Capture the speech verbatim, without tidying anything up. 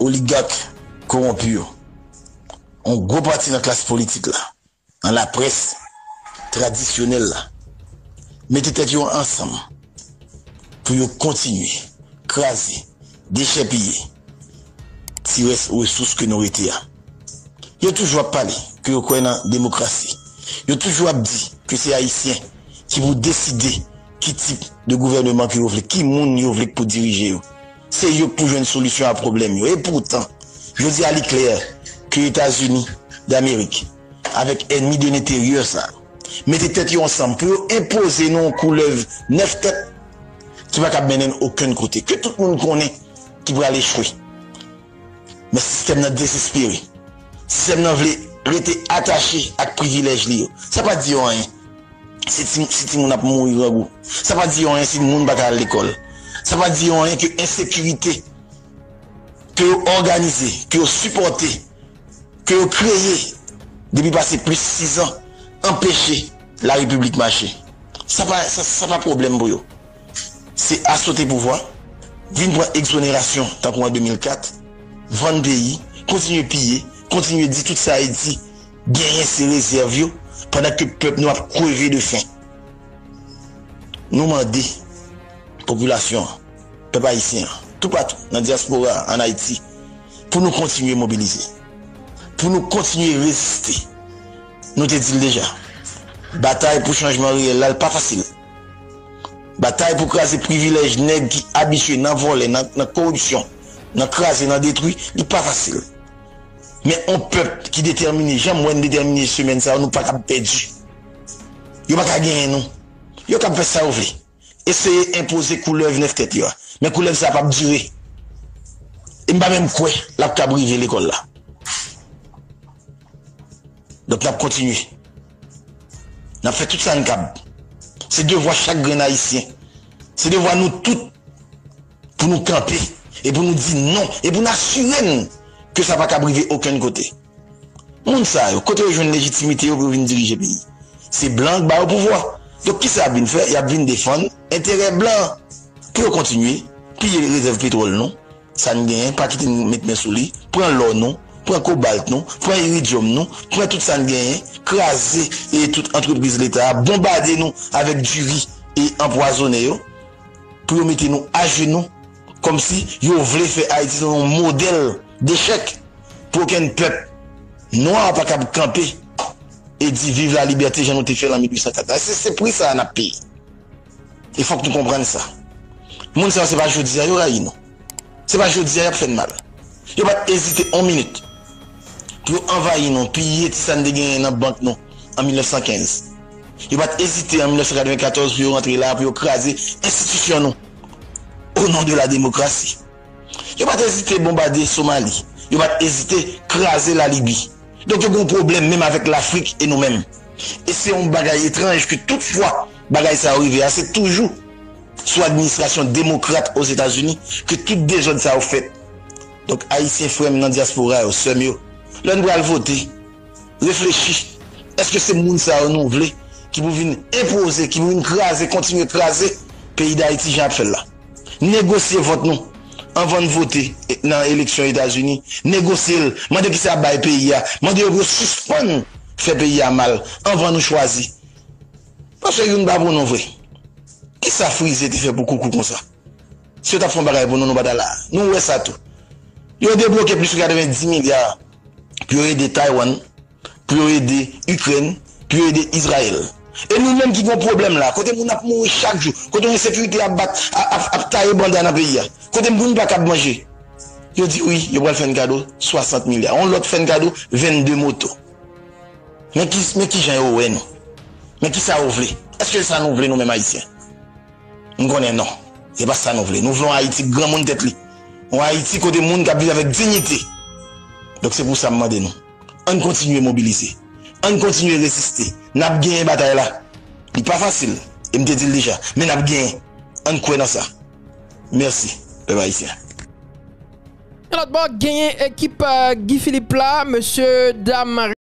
oligak kowonpi yo, yon gwo pati nan klas politik la, nan laprès tradisyonèl la, mete tèt yo ansanm pou yo kontinye kraze, dechèpiye ti rès resous ke nou rete a. Yo toujou ap pale ke yo kwè nan demokrasi. Yo toujou ap di ke se Ayisyen ki pou deside ki tip de gouvèneman ke yo vle, ki moun yo vle k pou dirije yo. Se yo k pou jwenn solisyon a pwoblèm yo. Epoutan, jodi a li klè ke Etazini Damerik, avèk ènmi de lenteryè sa yo, mete tèt yo ansanm pou yo enpoze nou yon koulèv nèf tèt ki pa kab mennen n okenn kote, ke tout moun konnen ki pral echwe. Men sistèm nan dezespere. Sistèm nan vle rete atache ak privilèj li yo. Sa pa di yo anyen si ti, si timoun ap mouri grangou. Sa pa di yo anyen si moun pa ka al lekòl. Sa pa di yo anyen ke ensekirite ke yo òganize, ke yo sipòte, ke yo kreye depi pase plis sizan, anpeche larepiblik mache. Sa pa, sa, sa pa pwoblèm pou yo. Se asote pouvwa, vin pran egzonerasyon tankou an de mil kat, vann peyi, kontinye piye, kontinye di tout sa Ayiti genyen se rezèv yo, pandan ke pèp nou ap kreve de fen. Nou mande popilasyon an, pèp ayisyen an, toupatou, nan dyaspora, ann Ayiti, pou nou kontinye mobilize, pou nou kontinye reziste. Nou te di l deja, batay pou chanjman reyèl la, l pa fasil. Batay pou kraze privilèj nèg ki abitye nan vòlè, nan, nan koripsyon, nan kraze, nan detwi, li pa fasil. Men yon pèp ki detèmine, jan m wè n detèmine semèn sa yo, nou pa kab pèdi. Yo pa ka genyen nou. Yo kab fè sa yo vle. Eseye enpoze koulèv nèf tèt yo a. Men koulèv sa a p ap dire. E m pa menm kwè l ap kab rive lekòl la. Donk, n ap kontinye. N ap fè tout sa n kab. Se devwa chak grenn Ayisyen. Se devwa nou tout pou nou kanpe e pou nou di non e pou n asire n ke sa pa kab rive okenn kote. Moun sa yo, kote yo jwenn lejitimite yo pou yo vin dirije peyi? Se blan k ba yo pouvwa. Donk, kisa y ap vin fè? Y ap vin defann enterè blan an. Pou yo kontinye piye rezèv petwòl nou, sa n genyen, pa kite n met men sou li, pran lò nou, pran kobalt nou, pran iridyòm nou, pran tout sa n genyen, kraze e tout antrepriz leta a, bonbade nou avèk diri e anpwazonnen yo, pou yo mete nou ajenou, kòmsi yo vle fè Ayiti se yon modèl dechèk, pou okenn pèp nwa pa kab kanpe e di, "Viv la libète," jan nou te fè l an mil uit san kat la. Se, se pri sa a n ap peye. E fòk nou konprann sa. Moun sa yo, se pa jodi a yo rayi nou. Se pa jodi a y ap fè n mal. Yo pa t ezite yon minit pou yo anvayi nou, piye ti sa n te genyen nan bank nou an mil nèf san kenz. Yo pa t ezite an mil nèf san katrevenkatòz pou yo rantre la, pou yo kraze enstitisyon nou, o non de la demokrasi. Yo pa t ezite bonbade Somali. Yo pa t ezite kraze Lalibi. Donk, yo gen yon pwoblèm menm avèk Lafrik e nou menm. E se yon bagay etranj ke tout fwa bagay sa yo rive a, se toujou sou administrasyon demokrat Ozetazini ke tout dezòd sa yo fèt. Donk, Ayisyen frè m nan dyaspora yo, sè m yo, lè n pral vote, reflechi. Èske se moun sa yo nou vle ki pou vin enpoze, ki pou vin kraze, kontinye kraze peyi Dayiti jan y ap fè l la? Negosye vòt nou anvan n vote nan eleksyon Etazini. Negosye l. Mande kisa y ap bay peyi a. Mande yo pou yo sispann fè peyi a mal anvan nou chwazi. Paske youn pa pou nou vre. Kisa Frize te fè pou Koukou konsa? Si yo t ap fè yon bagay pou nou, nou pa ta la. Nou wè sa tou. Yo debloke plis ke katrevenndis milya pou yo ede Taiwan, pou yo ede Ikrèn, pou yo ede Izrayèl. E nou menm ki gen yon pwoblèm la, kote moun ap mouri chak jou, kote ensekirite ap bat, ap, ap, ap taye banda nan peyi a, kote moun pa kab manje, yo di wi, yo pral fè n kado swasant milya. Yon lòt fè n kado vennde moto. Men ki, men ki jan yo wè nou? Men kisa yo vle? Èske se sa nou vle nou menm Ayisyen? M konnen non. Se pa sa nou vle. Nou vle yon Ayiti granmoun tèt li. Yon Ayiti kote moun kab viv avèk diyite. Donk se pou sa m mande nou. Ann kontinye mobilize. Ann kontinye reziste. N ap genyen batay la. Li pa fasil. E m te di l deja. Men n ap genyen. Ann kwè nan sa. Mèsi, pèp ayisyen. Yon lòt bò, genyen ekip, euh, Guy Philippe la, mesye dam